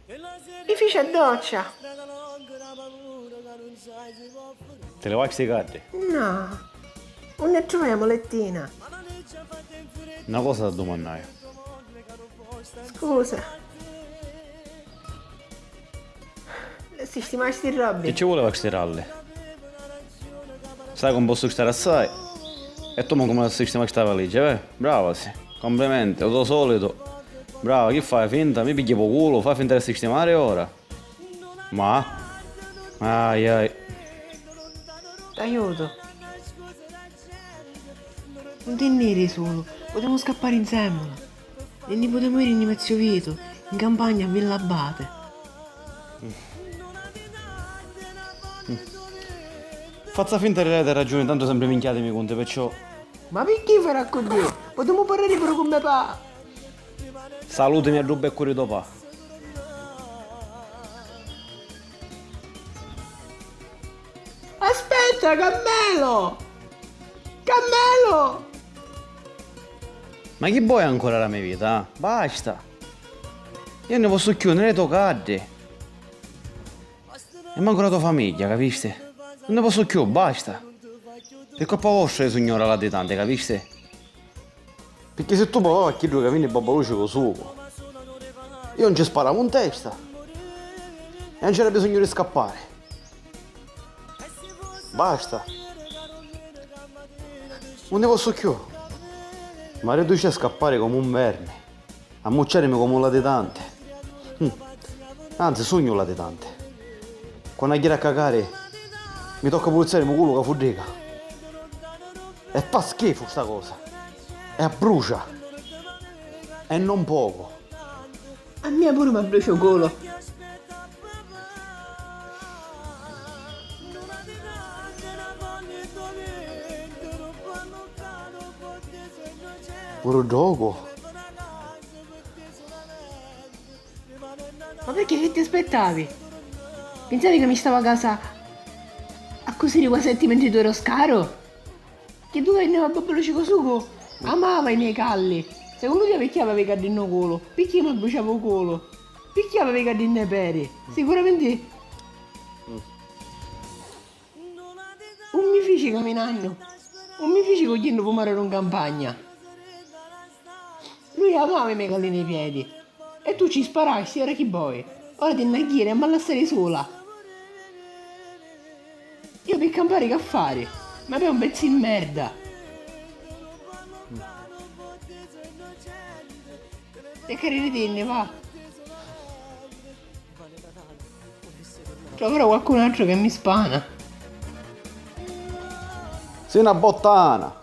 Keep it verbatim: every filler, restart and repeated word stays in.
Mi fici a doccia. Ti livasti i caddi? No. Unni truvai a mulettina? Na cosa t'addumannai. Scusa. Sistimasti i robbi? Chi ci vuliva stiralli? Sai ca 'un pozzu stari assai. E tu mancu mi sistimasti sta valigia, veh? Brava si. Complimenti, u to solitu. Brava, chi fai finta? Mi pigghi pô culu, fai finta di sistimari ora. Ma? Ai ai. T'aiutu. Nun ti nni iri sulu, putemu scappari nsèmmula. E nni putemu iri nni Mezzu Vitu, in campagna a Villa Abate. Fazza finta di aviri ragiuni, tantu sempri minchiati mi cunti, perciò. Ma picchì fari accuddì? Putemu parrari puru cu me pa. Salutimi a ddu beccu di to pa. Aspetta, Cammelo! Cammelo! Ma chi boi ancora dâ me vita, ah? Basta! Iu nun ni pozzu cchiù, nni li to caddi. E mancu la to famigghia, capisti? Nun ni pozzu cchiù, basta! Pi colpa vostra iu sugnu ora latitanti, capisti? Picchì si tu provavi a chiddu ca vinni babbaluci cu sucu, iu nci sparavu 'n testa e 'un c'era bisognu di scappari. Basta. Nun ni pozzu cchiù. M'arriduci a scappari comu un vermi. Ammucciarimi comu un latitante. Mm. Anzi, sugnu un latitante. Quannu agghiru a cacari, mi tocca pulizziarimi u culu ca fuddica. E fa schifu sta cosa. E abbrucia. E non pocu. A mia puru m'abbrucia u culu. Puru ddocu. Ma perché, chi ti aspettavi? Pensavi che mi stavo a casa a cusiri i vasetti mentre tu eri o scaro? Chiddu ca viniva a babbaluci cu sucu amava i miei calli. Secondo tia picchì avavi i caddi nno culu? Picchì m'abbruciava u culu? Picchì avavi i caddi nne peri? Sicuramenti. Un mi fici caminannu, un mi fici cugghiennu pumaru in campagna. Lui amava i me gallini ai piedi. E tu ci sparasti, ora chi boi? Ora ti nna ghiri e m'ha lassari sula. Io pi campari c'ha fari? Ma pè un pezzu di merda. Cercari di dinni, va. Troverò qualcun altro che mi spana. Sì, na bottana.